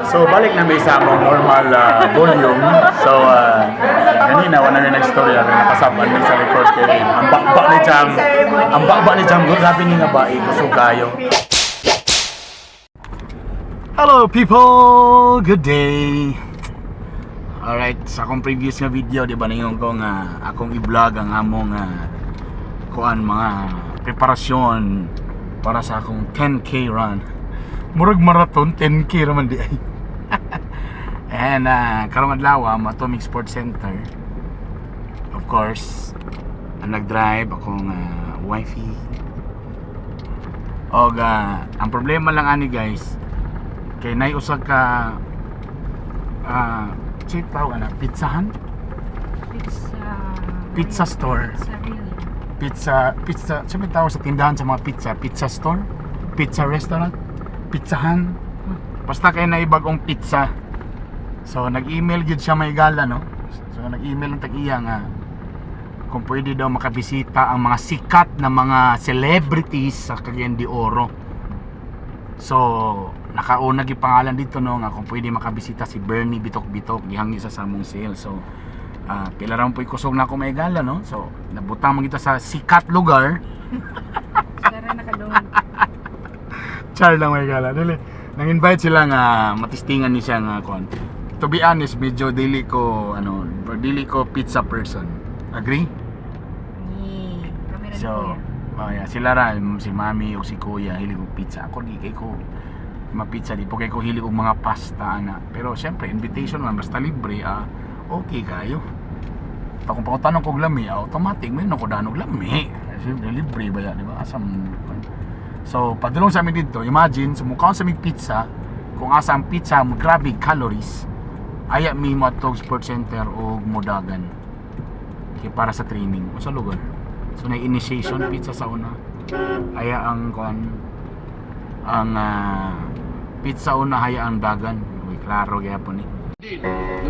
So balik na may sa among normal volume. So kanina wala na nagstorya kay nakasaban mi sa record kay ang bakba ni Jam. Ang bakba ni Jam, grabe ni nga bae, kusog kayo. Hello people, good day. Alright, sa akong previous nga video, di ba ningon ko nga akong i-vlog ang among kuan, mga preparasyon para sa akong 10K run. Murag marathon, 10K raman di ay. And karong adlaw, Atomic Sports Center. Of course, ang nag-drive akong wifey. Og ang problema lang ani guys, kay nay usa ka si tawag ana, pizzahan? Pizza. Pizza store. Pizza really. Pizza, pizza, sa may tawag sa tindahan sa mga pizza, pizza store, pizza restaurant, pizzahan. Basta kay na ibagong pizza. So nag-email gyud siya may gala, no. So nag-email ang tag-iya nga kung pwede daw makabisita ang mga sikat na mga celebrities sa Cagayan de Oro. So nakauna gyud pangalan dito, no, nga kung pwede makabisita si Bernie Bitok Bitok, gihangi sa samong sale. So pila ra po kusog na ako may gala, no. So nabutang man kita sa sikat lugar. Sara nakadungog. Char lang may gala. Dili. Nang-invite sila nga matistingan ni siya nga kon. To be honest, medyo dili ko ano, dili ko pizza person. Agree? Ni. Kami rin, So, kuya. oh yeah, sila ra si mami o si kuya hilig og pizza. Ako di kay ko ma-pizza, di po kay ko hilig og mga pasta ana. Pero syempre invitation man, basta libre, okay kayo. Pa kung pangutanong kog lami, automatic may ko danog lami. Syempre libre ba ya, di ba? Asam. So, padulong sa amin dito, imagine, sumukaon sa aming pizza, kung asa ang pizza, grabe calories, aya mi mo atog sports center o modagan. Kaya para sa training, o sa lugar. So, na initiation pizza sa una. Aya ang kuan ang pizza una, haya ang dagan. Uy, klaro gyapon ni. We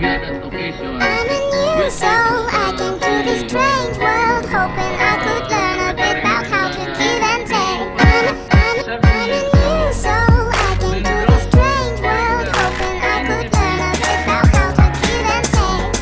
had an occasion. I'm a new soul. I came to this strange world hoping I could learn a bit about how to give and take. I'm a new soul. I came to this strange world hoping I could learn a bit about how to give and take.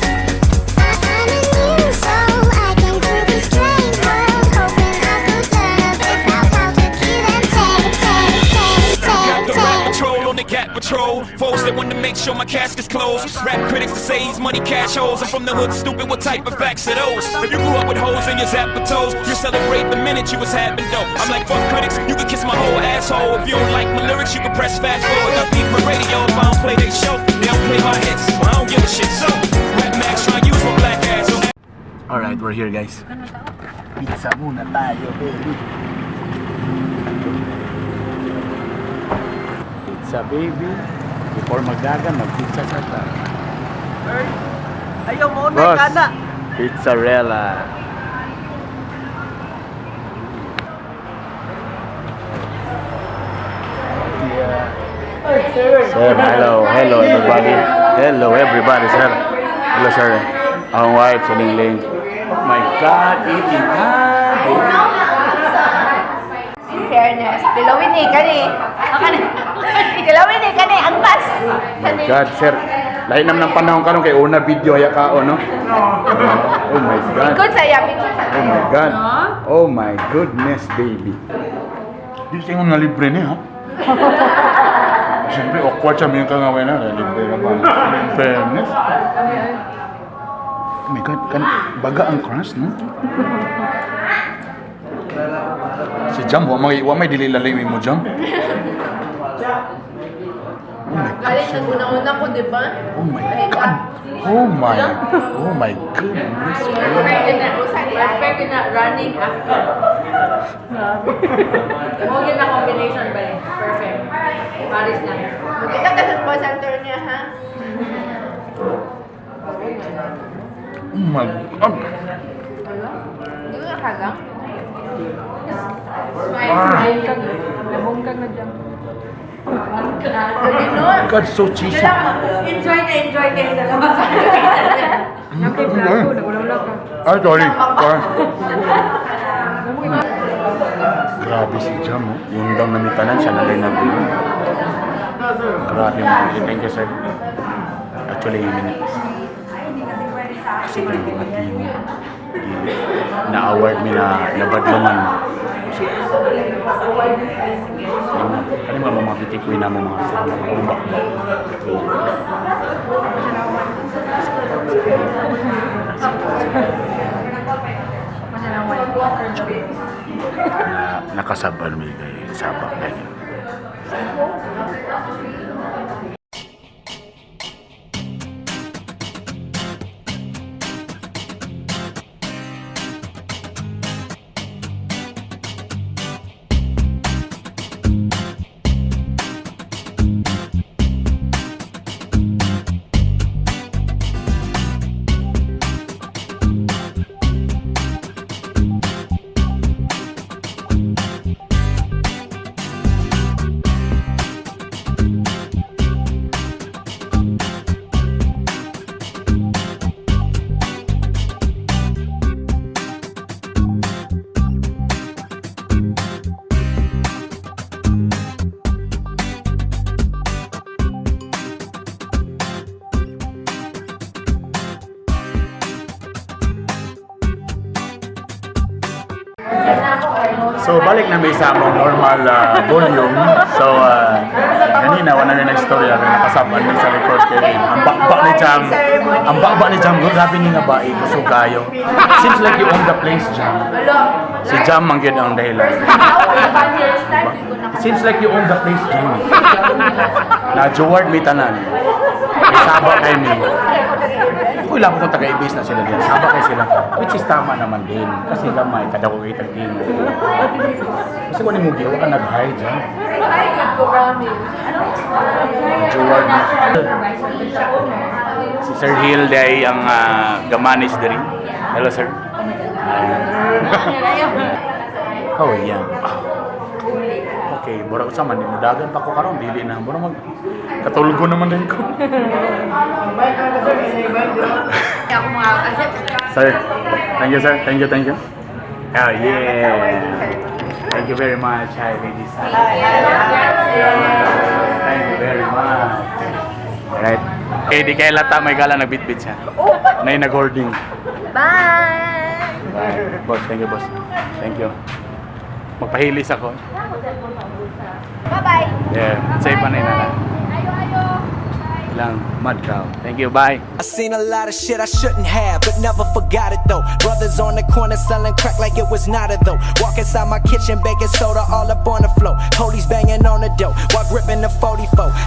I'm a new soul. I came to this strange world hoping I could learn a bit about how to give and take, take, take, Got take, the rap take. patrol on the cat patrol. Foes that want to make sure my casket's closed. Rap critics to say he's money cash holes. I'm from the hood, stupid. What type of facts are those? If you grew up with hoes in your zapper toes, you celebrate the minute you was having dope. I'm like, fuck critics, you can kiss my whole asshole. If you don't like my lyrics, you can press fast forward. I beat my radio if I don't play they show. They don't play my hits, so I don't give a shit. So, Rap Max trying to use my black ass. So Alright, we're here guys. Pizza muna tayo, baby. Pizza, baby. Before magdagan, mag-pizza sa tayo. Ayaw mo na Boss, kana. Pizzarella. Sir, hello, hello everybody. Hello everybody, sir. Hello, sir. Ang wife, sa Lingling. Oh my God, eating time. Fairness. Dilawin ni kani. Dilawin ni kani ang bas. Oh my God, sir. Lain naman ng panahon karon kay una video haya kao, no? Oh my God. Good sa yamin. Oh my God. Oh my goodness, baby. Di siya nga libre niya, ha? Siyempre, awkward siya may kangaway na. Libre na ba? In fairness. Oh my God, kan, baga ang crust, no? Si Jam, wa may dili lalim mo, Jam. Oh my God. Galing nag-una-una ko, di ba? Oh my God. Oh my goodness. Perfect na perfect na running after. Mo na combination ba eh? Perfect. Paris lang. Magkita ka sa sports center niya, ha? Oh my God. Hindi ko nakagang. Smile, smile ka. Nabungkag na dyan. God, so cheesy. Enjoy na enjoy kayo dalawa. Okay, vlog ko. Nagulawlaw ka. Ay, sorry. Sorry. Grabe si Jam, oh. Yung daw namitanan siya na rin na. Grabe mo. Thank you, sir. Actually, yun kasi yung mga team na-award mi na nabadlungan. So, ano mga mga beauty queen na mo mga sa mga umbak ba? Na nakasabal mi kay sabak kayo. So balik na may sa among normal volume. So kanina wala na nagstorya kay nakasaban mi sa record kay ang bakba ni Jam. Ang bakba ni Jam, grabe ni nga bae kusog kayo. Seems like you own the place, Jam. Si Jam man gyud ang dahilan. It seems like you own the place, Jam. Na Joward mi tanan. May saba kay mi. Uy, labo kong taga-ibis na sila diyan. Saba kay sila. Which is tama naman din. Kasi gamay, kada ko kitang team. Kasi kung mo giwa ka nag-hide dyan. Joward na. Si Sir Hill day ang gamanis diri. Hello, sir. Oh, yeah. Okay, mura ko sa man mudagan pa ko karon dili na mura mag katulgo naman din ko. Sir, thank you, sir. Thank you, thank you. Oh, yeah. Thank you very much. Hi, ladies. Thank you very much. Alright. Eh, di kay lata may gala nagbitbit siya. Nay nag-hoarding. Bye! Bye. Boss, thank you, boss. Thank you. Magpahilis ako. Bye-bye! Yeah, safe pa na yun, nana. Ayo, ayo! Lang, mad cow. Thank you, bye. I seen a lot of shit I shouldn't have, but never forgot it though. Brothers on the corner selling crack like it was nada though. Walk inside my kitchen, baking soda all up on the floor. Police banging on the door while gripping the 44.